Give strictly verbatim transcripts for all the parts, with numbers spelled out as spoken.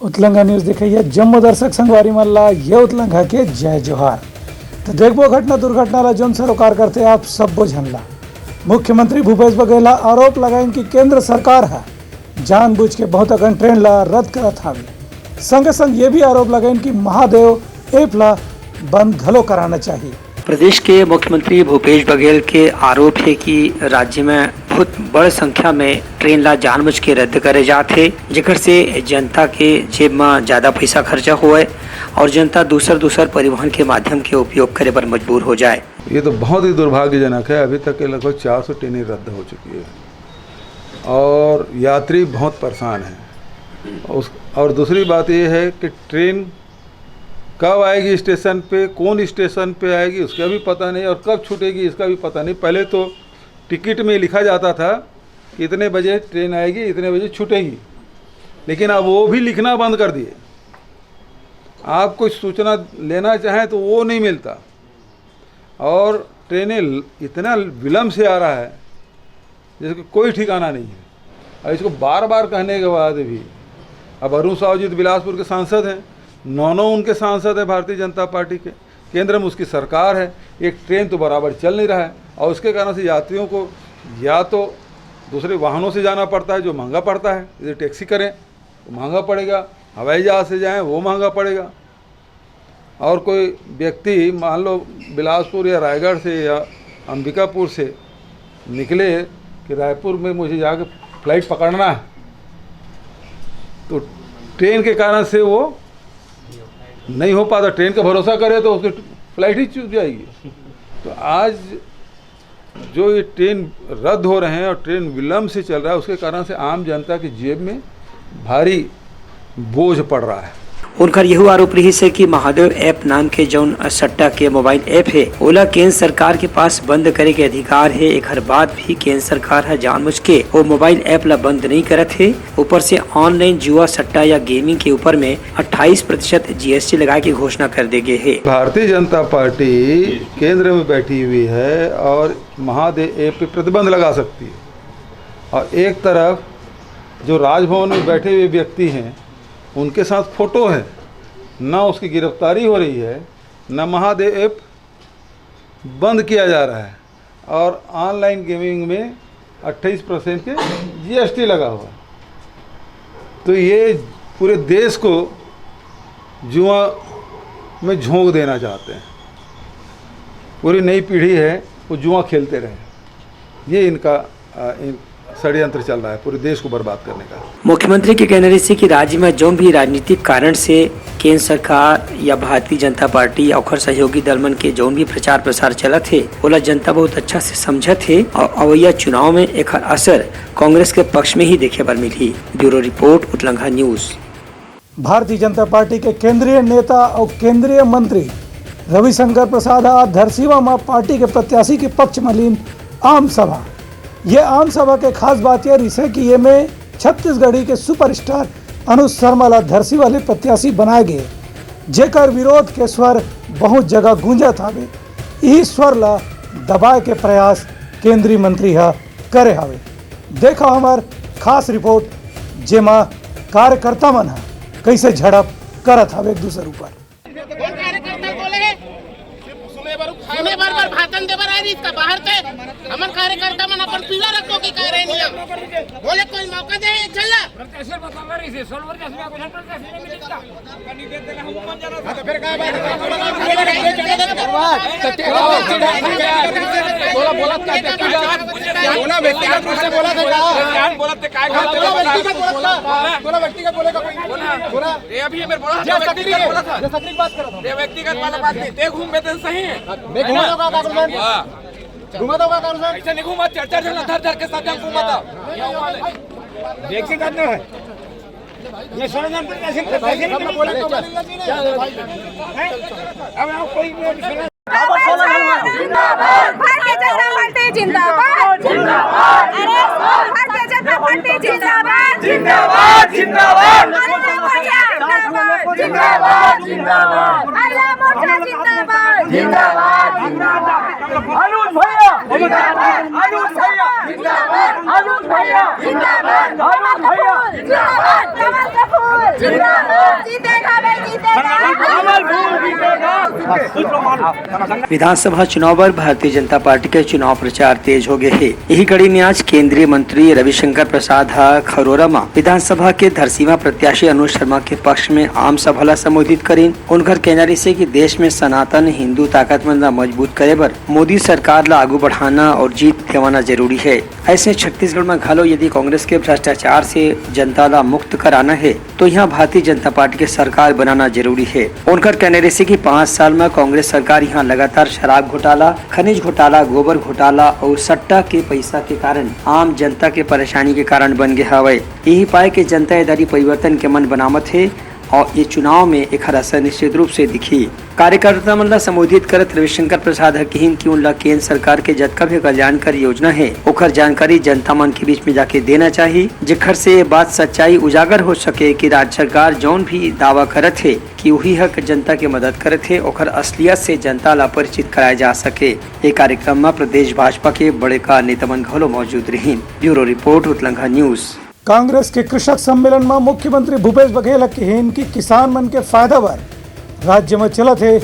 उतलंघा news देखइया जम्मो दर्शक संगवारी मन ला ये उतलंघा के जय जोहार। तो देखबो घटना दुर्घटना ला, जोन सरोकार करथे आप सब्बो झन ला। मुख्यमंत्री भूपेश बघेल ह आरोप लगाइन कि केंद्र सरकार ह जानबूझ के बहुत अकन ट्रेन ला रद्द करत हावे। संगे संग ये भी आरोप लगाइन कि महादेव ऐप ला बंद घलो कराना चाहिए। प्रदेश के मुख्यमंत्री भूपेश बघेल के आरोप हे कि राज्य में बहुत बड़ संख्या में ट्रेन ला जानबूझ के रद्द करे जात हे, जेकर से जनता के जेब में ज्यादा पैसा खर्चा होए और जनता दूसर दूसर परिवहन के माध्यम के उपयोग करे बर मजबूर हो जाए। ये तो बहुत ही दुर्भाग्यजनक है। अभी तक के लगभग चार सौ ट्रेनें रद्द हो चुकी है और यात्री बहुत परेशान हैं। उस, और दूसरी बात ये है कि ट्रेन कब आएगी स्टेशन पे, कौन स्टेशन पे आएगी, उसका भी पता नहीं, और कब छूटेगी, इसका भी पता नहीं। पहले तो टिकट में लिखा जाता था कि इतने बजे ट्रेन आएगी, इतने बजे छूटेगी, लेकिन अब वो भी लिखना बंद कर दिए। आप कोई सूचना लेना चाहें तो वो नहीं मिलता, और ट्रेनें ल-, इतना विलम्ब से आ रहा है, जिसका कोई ठिकाना नहीं है। और इसको बार बार कहने के बाद भी, अब अरुण साहू जी तो बिलासपुर के सांसद हैं, नौ नौ उनके सांसद हैं भारतीय जनता पार्टी के, केंद्र में उसकी सरकार है, एक ट्रेन तो बराबर चल नहीं रहा है, और उसके कारण से यात्रियों को या तो दूसरे वाहनों से जाना पड़ता है, जो महंगा पड़ता है, जैसे टैक्सी करें तो महंगा पड़ेगा, हवाई जहाज से जाएं वो महंगा पड़ेगा। और कोई व्यक्ति मान लो बिलासपुर या रायगढ़ से या अंबिकापुर से निकले कि रायपुर में मुझे जाके फ्लाइट पकड़ना है, तो ट्रेन के कारण से वो नहीं हो पाता। ट्रेन का भरोसा करे तो उसकी फ्लाइट ही चूक जाएगी। तो आज जो ये ट्रेन रद्द हो रहे हैं और ट्रेन विलंब से चल रहा है, उसके कारण से आम जनता की जेब में भारी बोझ पड़ रहा है। उनकर यहू आरोप रहिस हे कि महादेव ऐप नाम के जौन सट्टा के मोबाइल ऐप हे, ओला केंद्र सरकार के पास बंद करे के अधिकार हे। एकर बाद भी केंद्र सरकार ह जानबूझ के ओ मोबाइल ऐप ला बंद नहीं करत हे। ऊपर से ऑनलाइन जुआ, सट्टा या गेमिंग के ऊपर में अट्ठाईस प्रतिशत जीएसटी लगाए के घोषणा कर दे गे हे। भारतीय जनता पार्टी केंद्र में बैठी हुई है और महादेव ऐप पे प्रतिबंध लगा सकती है। और एक तरफ जो राजभवन में बैठे हुए व्यक्ति हैं, उनके साथ फोटो है, ना उसकी गिरफ्तारी हो रही है, ना महादेव ऐप बंद किया जा रहा है, और ऑनलाइन गेमिंग में अट्ठाईस परसेंट के जीएसटी लगा हुआ है। तो ये पूरे देश को जुआ में झोंक देना चाहते हैं। पूरी नई पीढ़ी है, वो जुआ खेलते रहे, ये इनका, अ, इन, षड्यंत्र चल रहा है पूरे देश को बर्बाद करने का। मुख्यमंत्री के कहना रहिस हे कि राज्य में जौन भी राजनीतिक कारण से केंद्र सरकार या भारतीय जनता पार्टी या ओखर सहयोगी दल मन के जौन भी प्रचार प्रसार चलत हे, ओला जनता बहुत अच्छा से समझत हे और अवैया चुनाव में एखर असर कांग्रेस के पक्ष में ही देखे बर मिलही। Bureau report, Utlangha news. Bharatiya Janata party के केंद्रीय नेता और केंद्रीय मंत्री रविशंकर प्रसाद आज धरसीवा म पार्टी के प्रत्याशी के पक्ष म लीन आम सभा। ये आम सभा के खास बात ये रहिस हे कि ये में छत्तीसगढ़ी के सुपरस्टार अनुज शर्मा ला धरसीवा ले प्रत्याशी बनाए गे, जेकर विरोध के स्वर बहुत जगह गूंजत हावे। इही स्वर ला दबाए के प्रयास केंद्रीय मंत्री ह करे हावे। देखा हमर खास रिपोर्ट, जेमा कार्यकर्ता मन ह कइसे झड़प करत हावे एक दूसर ऊपर। कौन कार्यकर्ता बोले हैं? सुने बर, सुने बर, बर भाषण दे बर आ रही इसका बाहर से। हमर कार्यकर्ता मन अपन पीड़ा रखो के कह रहे नहीं हम। बोले कोई मौका दे, चल ला। बोला, बोला, व्यक्तिगत रूप से बोला था क्या? बोला, बोला, व्यक्तिगत बोला था। बोला, व्यक्तिगत बोलेगा कोई। बोला। ये अभी ये मेरे बोला था, व्यक्तिगत बोला था। ये सक्रिय बात करा था। ये व्यक्तिगत वाला बात नहीं, ते घूम में तो सही है। मैं घुमा दूंगा काकू साहब। हाँ। घुमा दूंगा काकू साहब। ऐसे नहीं घूमा, चार चार जन धर धर के सब जन घूमा था। व्यक्तिगत नहीं है। ये षड्यंत्र कैसे, कैसे नहीं बोले तो बोलेंगे नहीं। हैं? अब आप कोई भी जिंदाबाद, भारतीय जनता पार्टी जिंदाबाद। अरे, भारतीय जनता पार्टी जिंदाबाद। जिंदाबाद, जिंदाबाद। अरे, भैया, जिंदाबाद। जिंदाबाद, जिंदाबाद। महिला मोर्चा जिंदाबाद। जिंदाबाद, जिंदाबाद। अनुज भैया, जिंदाबाद। अनुज भैया, जिंदाबाद। अरुण भैया जिंदाबाद, अरुण भैया जिंदाबाद, कमल का फूल जिंदाबाद, जीतेगा भाई, जीतेगा। कमल फूल जीतेगा। विधानसभा चुनाव बर भारतीय जनता पार्टी के चुनाव प्रचार तेज हो गए हे। यही कड़ी में आज केंद्रीय मंत्री रविशंकर प्रसाद ह खरोरा म विधानसभा के धरसीवा प्रत्याशी अनुज शर्मा के पक्ष में आम सभा ला संबोधित करिन। उनकर कहना रहिसे कि देश में सनातन हिंदू ताकत मन ला मजबूत करे बर मोदी सरकार ला आगू बढ़ाना और जीत दिवाना जरूरी है। ऐसे छत्तीसगढ़ में घलो यदि कांग्रेस के भ्रष्टाचार से जनता ला मुक्त कराना है, तो यहाँ भारतीय जनता पार्टी के सरकार बनाना जरूरी है। उनकर कहना रहिसे कि पाँच साल में कांग्रेस सरकार यहाँ लगातार शराब घोटाला, खनिज घोटाला, गोबर घोटाला और सट्टा के पैसा के कारण आम जनता के परेशानी के कारण बन गए हवय। यही पाए के जनता ये दारी परिवर्तन के मन बनावत हे और ये चुनाव में एखर असर निश्चित रूप से दिखी। कार्यकर्ता मन ला संबोधित करत रविशंकर प्रसाद ह किहिन कि उन ला केंद्र सरकार के जतका भी कल्याणकारी योजना हे, ओखर जानकारी जनता मन के बीच में जाके देना चाही, जेखर से ये बात सच्चाई उजागर हो सके कि राज्य सरकार जौन भी दावा करत हे कि उही ह जनता के मदद करत हे, ओखर असलियत से जनता ला परिचित कराए जा सके। ये कार्यक्रम म प्रदेश भाजपा के बड़े का नेता मन घलो मौजूद रहिन। Bureau report, Utlangha news. Congress के कृषक सम्मेलन म मुख्यमंत्री भूपेश बघेल ह किहिन कि किसान मन के फायदा बर राज्य म चलत हे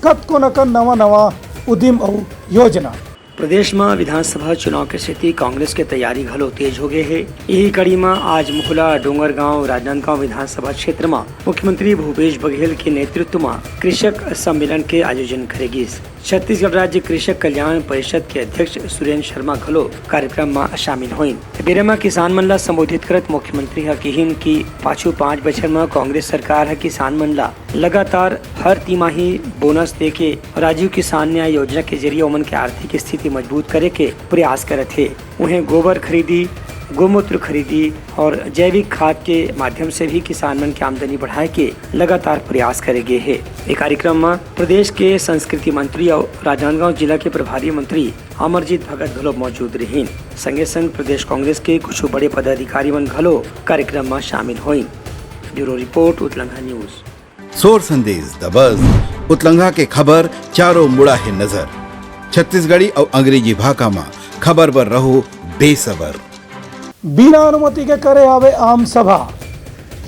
कतको न कन नवा नवा उदिम अउ योजना। प्रदेश म विधानसभा चुनाव के सेती कांग्रेस के तैयारी घलो तेज हो गए हे। यही कड़ी म आज मोहला, डोंगरगांव, राजनांदगांव विधानसभा क्षेत्र म मुख्यमंत्री भूपेश बघेल के नेतृत्व म कृषक सम्मेलन के आयोजन करे गिस। छत्तीसगढ़ राज्य कृषक कल्याण परिषद के अध्यक्ष सुरेंद्र शर्मा घलो कार्यक्रम म शामिल होइन। बेरा म किसान मन ला संबोधित करत मुख्यमंत्री ह किहिन कि पाछू पाँच बछर म कांग्रेस सरकार ह किसान मन ला लगातार हर तिमाही बोनस देके राजीव किसान न्याय योजना के जरिए ओमन के आर्थिक स्थिति मजबूत करे के प्रयास करत हे। उहें गोबर खरीदी, गोमूत्र खरीदी और जैविक खाद के माध्यम से भी किसान मन के आमदनी बढ़ाए के लगातार प्रयास करे गे हे। ए कार्यक्रम म प्रदेश के संस्कृति मंत्री और राजनांदगांव जिला के प्रभारी मंत्री अमरजीत भगत घलो मौजूद रहिन। संगे संग प्रदेश कांग्रेस के कुछ बड़े पदाधिकारी मन घलो कार्यक्रम म शामिल होइन। Bureau report, Utlangha news. सोर संदेश दबस, उतलंघा के खबर चारों मुड़ा हे नजर। छत्तीसगढ़ी अउ अंग्रेजी भाखा म खबर बर रहो बेसबर। बिना अनुमति के करे हवे आम सभा।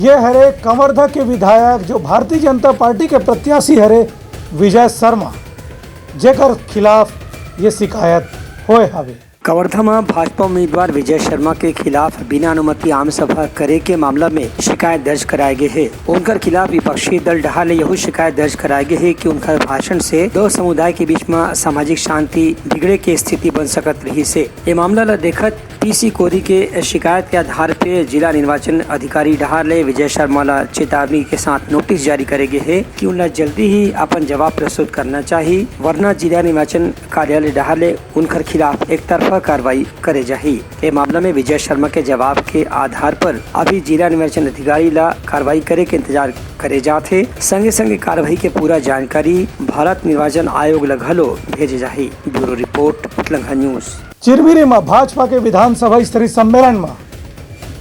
ये हरे कवर्धा के विधायक, जो भारतीय जनता पार्टी के प्रत्याशी हरे विजय शर्मा, जेकर खिलाफ ये शिकायत होए हवे। कवर्धा म भाजपा उम्मीदवार विजय शर्मा के खिलाफ बिना अनुमति आम सभा करे के मामला में शिकायत दर्ज कराए गे हे। उनकर खिलाफ विपक्षी दल डहार ले यहू शिकायत दर्ज कराए गे हे कि उनकर भाषण से दो समुदाय के बीच म सामाजिक शांति बिगड़े के स्थिति बन सकत रहिस हे। ये मामला ल देखत पीसी कोरी के शिकायत के आधार पे जिला निर्वाचन अधिकारी डहार ले विजय शर्मा ला चेतावनी के साथ नोटिस जारी करे गे हे कि उनला जल्दी ही अपन जवाब प्रस्तुत करना चाही, वरना जिला निर्वाचन कार्यालय डहार ले उनकर खिलाफ एक तरफा कार्रवाई करे जाही। ए मामला में विजय शर्मा के जवाब के आधार पर अभी जिला निर्वाचन अधिकारी ला कार्रवाई करे के इंतजार करे जात हे। संगे संगे कार्रवाई के पूरा जानकारी भारत निर्वाचन आयोग ला घलो भेजे जाही। Bureau report, Utlangha news. Chirmiri म भाजपा के विधानसभा स्तरीय सम्मेलन म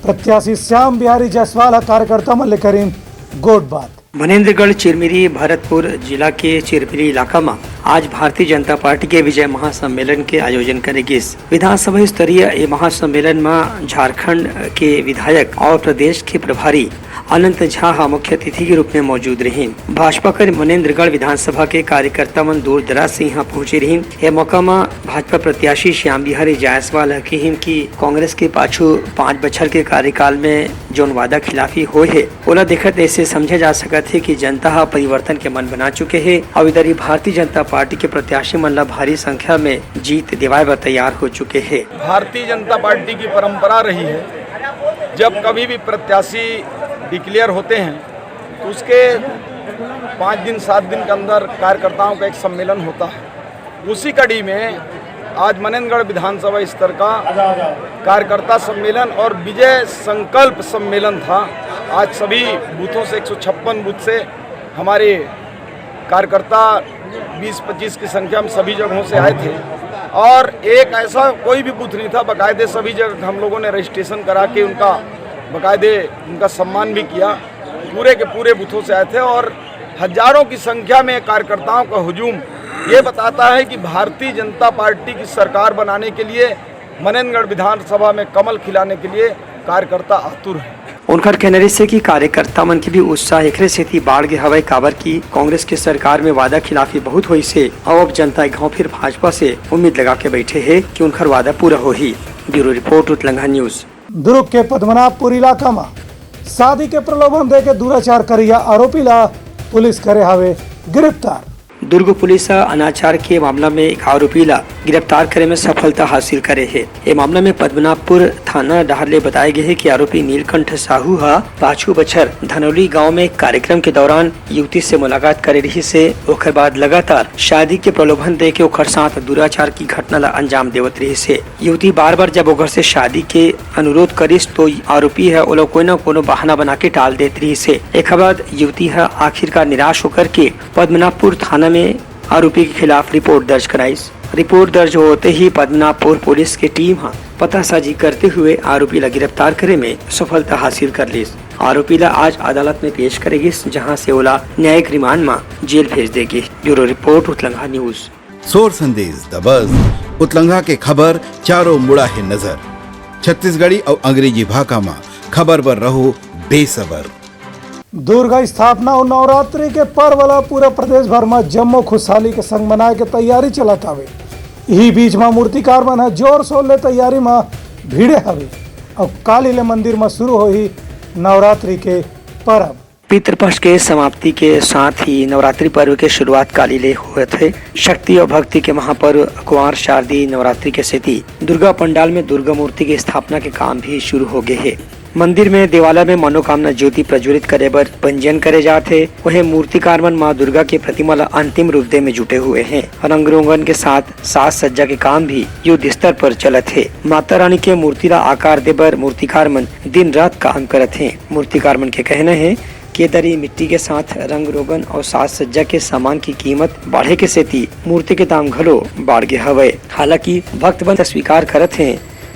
प्रत्याशी श्याम बिहारी जायसवाल ह कार्यकर्ता मन ले करिन गोठ बात। मनेंद्रगढ़ चिरमिरी भरतपुर जिला के चिरमिरी इलाका म आज भारतीय जनता पार्टी के विजय महासम्मेलन के आयोजन करे गिस। विधानसभा स्तरीय ए महासम्मेलन म झारखंड के विधायक और प्रदेश के प्रभारी अनंत झा ह मुख्य अतिथि के रूप में मौजूद रहिन। भाजपा कर मनेंद्रगढ़ विधानसभा के कार्यकर्ता मन दूर दराज से यहाँ पहुंचे रहिन। ए मौका म भाजपा प्रत्याशी श्याम बिहारी जायसवाल ह किहिन कि कांग्रेस के पाछू पाँच बछर के कार्यकाल में जोन वादा खिलाफी होए हे, ओला देखत ऐसे समझे जा सकत हे कि जनता ह परिवर्तन के मन बना चुके हे और इधर ही भारतीय जनता पार्टी के प्रत्याशी मन ला भारी संख्या में जीत दिवाए बर तैयार हो चुके हे। भारतीय जनता पार्टी की परंपरा रही है, जब कभी भी प्रत्याशी डिक्लेयर होते हैं, उसके पाँच दिन, सात दिन के अंदर कार्यकर्ताओं का एक सम्मेलन होता है। उसी कड़ी में आज मनेंद्रगढ़ विधानसभा स्तर का कार्यकर्ता सम्मेलन और विजय संकल्प सम्मेलन था। आज सभी बूथों से, एक सौ छप्पन बूथ से हमारे कार्यकर्ता बीस पच्चीस की संख्या में सभी जगहों से आए थे और एक ऐसा कोई भी बूथ नहीं था, बाकायदे सभी जगह हम लोगों ने रजिस्ट्रेशन करा के उनका बाकायदे उनका सम्मान भी किया। पूरे के पूरे बूथों से आए थे और हजारों की संख्या में कार्यकर्ताओं का हुजूम ये बताता है कि भारतीय जनता पार्टी की सरकार बनाने के लिए मनेंद्रगढ़ विधानसभा में कमल खिलाने के लिए कार्यकर्ता आतुर हैं। उनकर कहना रहिस हे कि कार्यकर्ता मन के भी उत्साह एकरे सेती बाढ़ गे हवय, काबर कि कांग्रेस के सरकार में वादा खिलाफी बहुत होइस हे, अउ अब जनता एक घांव फिर भाजपा से उम्मीद लगा के बैठे हे कि उनकर वादा पूरा होही। Bureau report, Utlangha news. Durg के पद्मनाभपुर इलाका म शादी के प्रलोभन देके दुराचार करइया आरोपी ला पुलिस करे हावे गिरफ्तार। दुर्ग पुलिस ह अनाचार के मामला में एक आरोपी ला गिरफ्तार करे में सफलता हासिल करे हे। ए मामला में पद्मनाभपुर थाना डहार ले बताए गे हे कि आरोपी नीलकंठ साहू ह पाछू बछर धनौली गांव में एक कार्यक्रम के दौरान युवती से मुलाकात करे रिहिस हे। ओकर बाद लगातार शादी के प्रलोभन देके ओकर साथ दुराचार की घटना ला अंजाम देवत रिहिस हे। युवती बार-बार जब ओकर से शादी के अनुरोध करिस, तो आरोपी ह ओला कोई न कोनो बहाना बना के टाल देत रिहिस हे। एकर बाद युवती ह आखिरकार निराश होकर के पद्मनाभपुर थाना में आरोपी के खिलाफ रिपोर्ट दर्ज कराइस। रिपोर्ट दर्ज होते ही पद्मनाभपुर पुलिस के टीम ह पतासाजी करते हुए आरोपी ला गिरफ्तार करे में सफलता हासिल कर लिस। आरोपी ला आज अदालत में पेश करे गिस, जहां से ओला न्यायिक रिमांड म जेल भेज दे गिस। Bureau report, Utlangha news. सोर संदेश द बज, उतलंघा के खबर चारों मुड़ा हे नजर। छत्तीसगढ़ी अउ अंग्रेजी भाखा म खबर बर रहो बेसबर। दुर्गा स्थापना अउ नवरात्रि के पर्व ला पूरा प्रदेश भर म जम्मो खुशहाली के संग मनाए के तैयारी चलत हावे। इही बीच म मूर्तिकार मन ह जोर शोर ले तैयारी म भिड़े हवे अउ काली ले मंदिर म शुरू होही नवरात्रि के पर्व। पितृपक्ष के समाप्ति के साथ ही नवरात्रि पर्व के शुरुआत काली ले होत हे। शक्ति अउ भक्ति के महापर्व कुंवार शारदीय नवरात्रि के सेती दुर्गा पंडाल में दुर्गा मूर्ति के स्थापना के काम भी शुरू हो गे हे। मंदिर में देवालय में मनोकामना ज्योति प्रज्वलित करे बर पंजीयन करे जात हे। वहीं मूर्तिकार मन मां दुर्गा के प्रतिमा ला अंतिम रूप दे में जुटे हुए हैं। रंग रोगन के साथ साज सज्जा के काम भी युद्ध स्तर पर चलत हे। माता रानी के मूर्ति ला आकार दे बर मूर्तिकार मन दिन रात काम करत हे। मूर्तिकार मन के कहना हे कि दरी मिट्टी के साथ रंग रोगन और साज सज्जा के सामान की कीमत बढ़े के सेती मूर्ति के दाम घलो बाढ़ गे हवय। हालांकि भक्त मन स्वीकार करत हे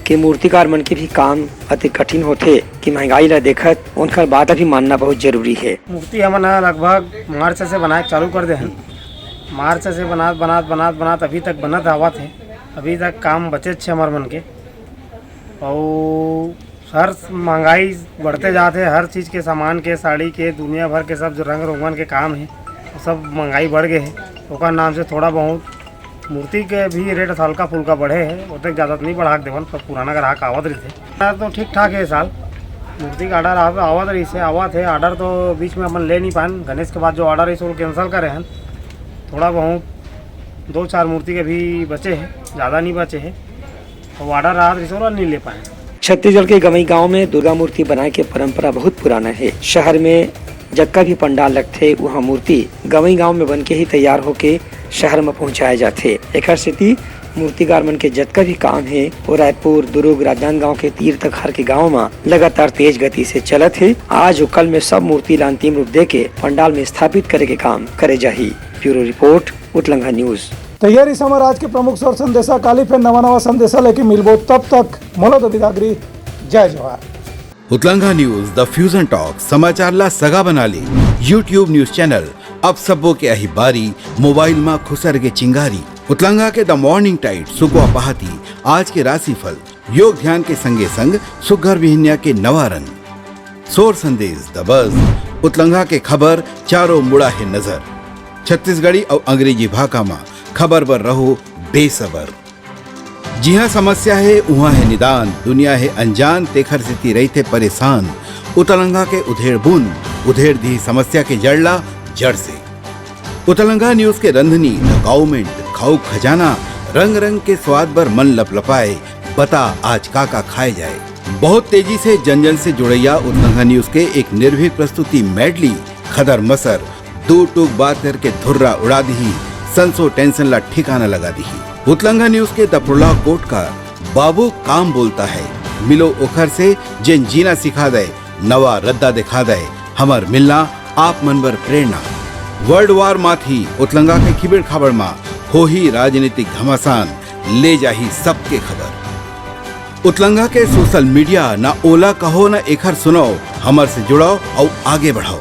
कि मूर्तिकार मन के भी काम अति कठिन होथे कि महंगाई ला देखत उनकर बात भी मानना बहुत जरूरी है। मूर्ति हमन ह लगभग मार्च से बनाए चालू कर दे हन। मार्च से बनात, बनात, बनात, बनात अभी तक बनत आवत हे। अभी तक काम बचेच हे हमर मन के। अउ हर महंगाई बढ़ते जात हे, हर चीज के सामान के, साड़ी के, दुनिया भर के सब जो रंग रोगन के काम हे, वो सब महंगाई बढ़ गे हे। ओकर नाम से थोड़ा बहुत मूर्ति के भी रेट हल्का फुल्का बढ़े हे, ओतेक ज्यादा तो नहीं बढ़ा के देवन, पर पुराना ग्राहक आवत रहिथे। यार तो ठीक ठाक हे साल, मूर्ति का ऑर्डर आव-, आवत रहिसे, आवत हे। ऑर्डर तो बीच में अपन ले नहीं पान, गणेश के बाद जो ऑर्डर रहिसे वो कैंसिल करे हन। थोड़ा बहुत दो चार मूर्ति के भी बचे हे, ज्यादा नहीं बचे हे। अउ ऑर्डर राहत रहिसे, ओला नइ ले पाए। छत्तीसगढ़ के गंवई गांव में दुर्गा मूर्ति बनाए के परंपरा बहुत पुराना हे। शहर में जतका भी पंडाल लगथे, उहां मूर्ति गंवई गांव में बन के ही तैयार होके शहर में पहुंचाए जाथे। एकर सेती मूर्तिकार मन के जतका भी काम हे, वो रायपुर, दुर्ग, राजनांदगांव के तीर तखार के गांव में लगातार तेज गति से चलत हे। आज अउ कल में सब मूर्ति ला अंतिम रूप देके पंडाल में स्थापित करे के काम करे जाही। Bureau report, Utlangha news. तैयारी समय आज के प्रमुख सोर संदेशा। काली फेर नवा नवा संदेशा लेके मिलबो, तब तक मोला दो बिदागरी, जय जोहार। उतलंघा न्यूज, द फ्यूजन टॉक, समाचार ला सगा बना ले। YouTube न्यूज चैनल, अब सबो के आही बारी, मोबाइल मा खुसर के चिंगारी। उतलंघा के द मॉर्निंग टाइड, सुकवा पहाती, आज के राशिफल, योग ध्यान के संगे संग सुग्घर बिहनिया के नवा रंग। सोर संदेश द बज, उतलंघा के खबर चारों मुड़ा हे नजर। छत्तीसगढ़ी अउ अंग्रेजी भाखा मा खबर बर रहो बेसबर। जिहां समस्या हे, उहां हे निदान, दुनिया हे अनजान, तेखर सेती रहिथे परेशान। उतलंघा के उधेड़ बुन, उधेड़ दिही समस्या के जड़ ला जड़ से। उतलंघा न्यूज के रंधनी, द काउमेंट, खाऊ खजाना, रंग रंग के स्वाद बर मन लपलपाए, बता आज का का खाए जाए। बहुत तेजी से जन जन से जुड़ैया उतलंघा न्यूज के एक निर्भीक प्रस्तुति मेडली, खदर मसर, दू टूक बात करके धुर्रा उड़ा दिही, संसो टेंशन ला ठिकाना लगा दिही। उतलंघा न्यूज के दफुड़ला कोटकार, बाबू काम बोलता है, मिलो ओखर से जेन जीना सिखा दे, नवा रद्दा दिखा दे, हमर मिलना आप मन बर प्रेरणा। वर्ल्ड वार माथी उतलंगा के खिबेड़ खाबड़ मा होही राजनीतिक घमासान, ले जाही सबके खबर। उतलंगा के सोशल मीडिया, ना ओला कहो ना एखर सुनाओ, हमर से जुड़ाओ अउ आगे बढ़ाओ।